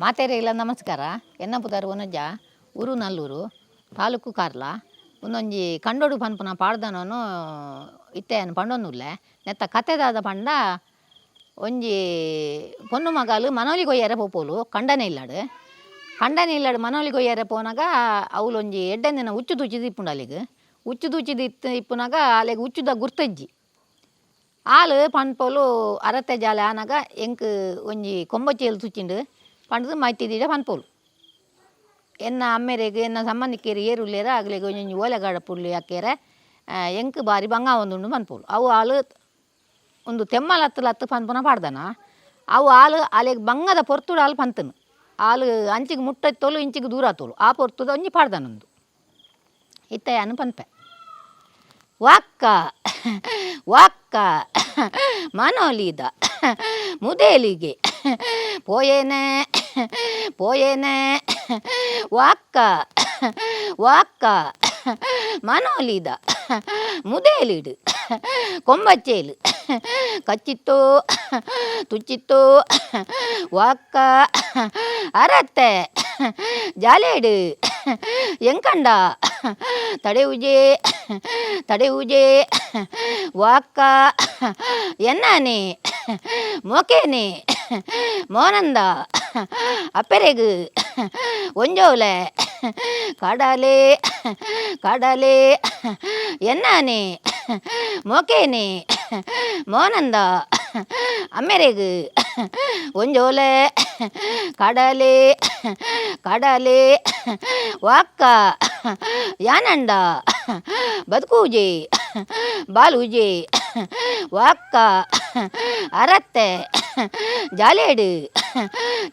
ಮಾತೆರೆಗ್ಲ ನಮಸ್ಕಾರ. ಎನ್ನ ಪುದರ್ ವನಜ, ಊರು ನಲ್ಲೂರು, ತಾಲೂಕು ಕಾರ್ಲ. ಉಂದೊಂಜಿ ಕಂಡೊಡು ಪನ್ಪುನ ಪಾಡ್ದನನು ಇತ್ತೆ ಯಾನ್ ಪಂಡೊಂದುಲ್ಲೆ. ನೆತ್ತ ಕತೆ ದಾದ ಪಂಡ, ಒಂಜಿ ಪೊನ್ನು ಮಗಲ್ ಮನೋಲಿ ಕೊಯ್ಯರೆ ಪೋಪೋಲು ಕಂಡನೆ ಇಲ್ಲಡ್. ಕಂಡನೆ ಇಲ್ಲಡ್ ಮನೋಲಿ ಕೊಯ್ಯರೆ ಪೋನಗ ಅವ್ಲೊಂಜಿ ಎಡ್ಡೆಂದಿನ ಉಚ್ಚು ತೂಚಿದ್ ಇಪ್ಪುಂಡು ಅಲೆಗ್. ಉಚ್ಚು ತೂಚಿದ್ ಇತ್ತು ಇಪ್ಪುನಗ ಅಲೆಗ್ ಉಚ್ಚುದ ಗುರ್ತಜ್ಜಿ. ಆಲ್ ಪನ್ಪೋಲು, ಅರತ್ತೆ ಜಾಲೆ ಆನಗ ಎಂಕ್ ಒಂಜಿ ಕೊಂಬಚೇಲು ತುಚ್ಚಿಂಡು ಪಂಡ್ದ್ ಮೈತಿದಿಡ ಪನ್ಪೋಲು. ಎನ್ನ ಅಮ್ಮೆರೆಗ್, ಎನ್ನ ಸಂಬಂಧಿಕೆರ್ ಏರ್ ಉಲ್ಲೆರ್, ಅಗಲೆಗ್ ಒಂಜೊಂಜಿ ಓಲೆ ಕಡಪುಡ್ಲಿ ಅಕ್ಕೆರೆ, ಎಂಕ್ ಬಾರಿ ಬಂಗ ಆವೊಂದುಂಡು ಪನ್ಪೋಲು. ಅವು ಆಲ್ ಉಂದು ತೆಮ್ಮಲತ್ತು ಲತ್ತು ಪನ್ಪುನ ಪಾಡ್ದನ. ಅವು ಆಲ್ ಅಲೆಗ್ ಬಂಗದ ಪೊರ್ತುಡು ಆಲ್ ಪಂತುನು. ಆಲ್ ಅಂಚಿಗ್ ಮುಟ್ಟೆತ್ತೋಲು, ಇಂಚಿಗ್ ದೂರ ಆತೋಲು. ಆ ಪೊರ್ತುದ ಒಂಜಿ ಪಾಡ್ದನ ಉಂದು. ಇತ್ತೆ ಯಾನ್ ಪನ್ಪೆ. ವಾಕ್ಕ ವಾಕ್ಕ ಮನೊಲಿದ ಮುದೇಲಿಗೆ ಪೋಯೇನೆ ಪೋಯೇನೆ, ವಾಕ್ಕ ವಾಕ್ಕ ಮನೊಲಿದ ಮುದೇಲಿಡ್ ಕೊಂಬಚ್ಚೇಲು ಕಚ್ಚಿತ್ತೋ ತುಚ್ಚಿತ್ತೋ, ವಾಕ್ಕ ಅರತ್ತೆ ಜಾಲೇಡು ಎಂಕಂಡ ತಡೆವುಜೆ ತಡೆವುಜೆ, ವಾಕ್ಕ ಎನ್ನಾನೆ ಮೋಕೇನೆ ಮೋನಂದ ಅಪ್ಪೆರೆಗ್ ಒಂಜೋಲೆ ಕಡಲೆ ಕಡಲೆ, ಎನ್ನಾನೆ ಮೋಕೇನೆ ಮೋನಂದ ಅಮ್ಮೆರೆಗ್ ಒಂಜೋಲೆ ಕಡಲೆ ಕಡಲೆ, ವಾಕ್ಕ ಯಾನಂಡ ಬದುಕೂಜೆ ಬಾಲೂಜೆ, ವಾಕ್ಕ ಅರತ್ತೆ ಜಾಲೇಡು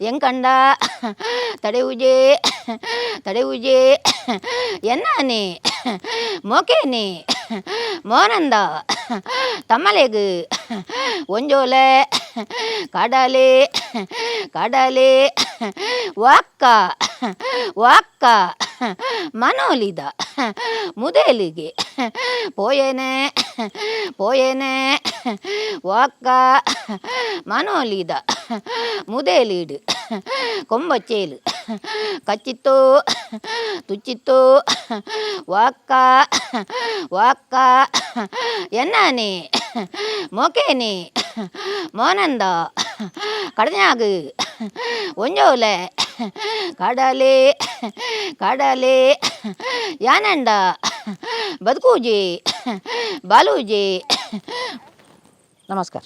ಎಂಕಂಡ ತಡೆವುಜೆ ತಡೆವುಜೆ, ಎನ್ನಾನೆ ಮೋಕೇನೆ ಮೋನಂದ ತಮ್ಮಲೆಗ್ ಒಂಜೋಲೆ ಕಡಲೆ ಕಡಲೆ, ವಾಕ್ಕ ವಾಕ್ಕ ಮನೋಲಿದ ಮುದೇಲಿಗೆ ಪೋಯೇನೆ ಪೋಯೇನೆ, ವಾಕ್ಕ ಮನೋಲಿದ ಮುದೇಲಿಡ್ ಕೊಂಬಚ್ಚೇಲು ಕಚ್ಚಿತ್ತೋ ತುಚ್ಚಿತ್ತೋ, ವಾಕ್ಕ ವಾಕ್ಕ ಎನ್ನಾನೆ ಮೋಕೇನೆ ಮೋನಂದ ಕಡನ್ಯಾಗ್ ಒಂಜೋಲೆ ಕಡಲೆ ಕಡಲೆ, ಯಾನಂಡ ಬದುಕೂಜೆ ಬಾಲೂಜೆ. ನಮಸ್ಕಾರ.